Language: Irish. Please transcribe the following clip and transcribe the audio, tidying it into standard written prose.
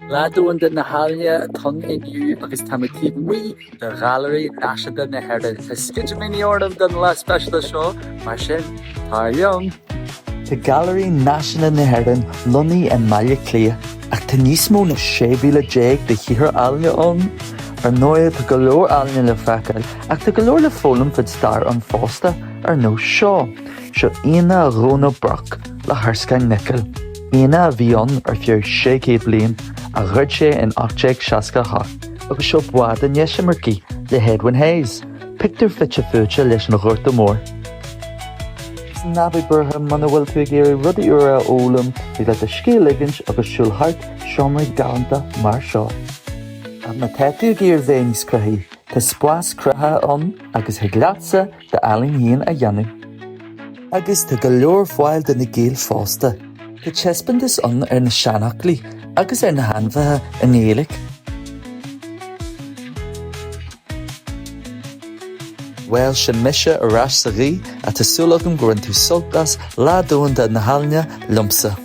Lá Domhanda na hEalaíne atá ann inniu agus tá mé taobh amuigh de Ghailearaí Náisiúnta na hÉireann. Tá sceitimíní orm don lá speisialta seo, mar sin, tar liom! Tá Gailearaí Náisiúnta na hÉireann lonnaithe i mBaile Átha Cliath, ach tá níos mó ná 16,000 de shaothair ealaíne ann. Ar ndóigh, tá go leor ealaíne le feiceáil, ach tá go leor le foghlaim faoin stair ann fosta, ar nós seo. Seo aonach Dhomhnach Broc le harscáin nicil. Aonach a bhí ann ar feadh 600 bliain, a dhruid sé in 1868, agus seo bád na n-eisimircigh le hEdwin Hayes, pictiúr fite fuaite leis an Ghorta Mór. Agus ná bí buartha muna bhfuil tú ag iarraidh rudaí úra a fhoghlaim, thig leat do scíth a ligint agus siúl thart seomraí galánta mar seo. Ach má tá tú ag iarraidh bheith níos cruthaí, tá spás cruthaitheach ann agus thig leatsa d'ealaín féin a dhéanamh. Agus tá go leor ar fáil do na Gaeil fosta. Tá taispeántas ann ar na seanfhoclaí agus ar na hainmhithe i nGaeilge. Bhuel, sin mise ar ais sa ghaoth, ach tá súil agam gur bhain tú sult as Lá Domhanda na hEalaíne liomsa.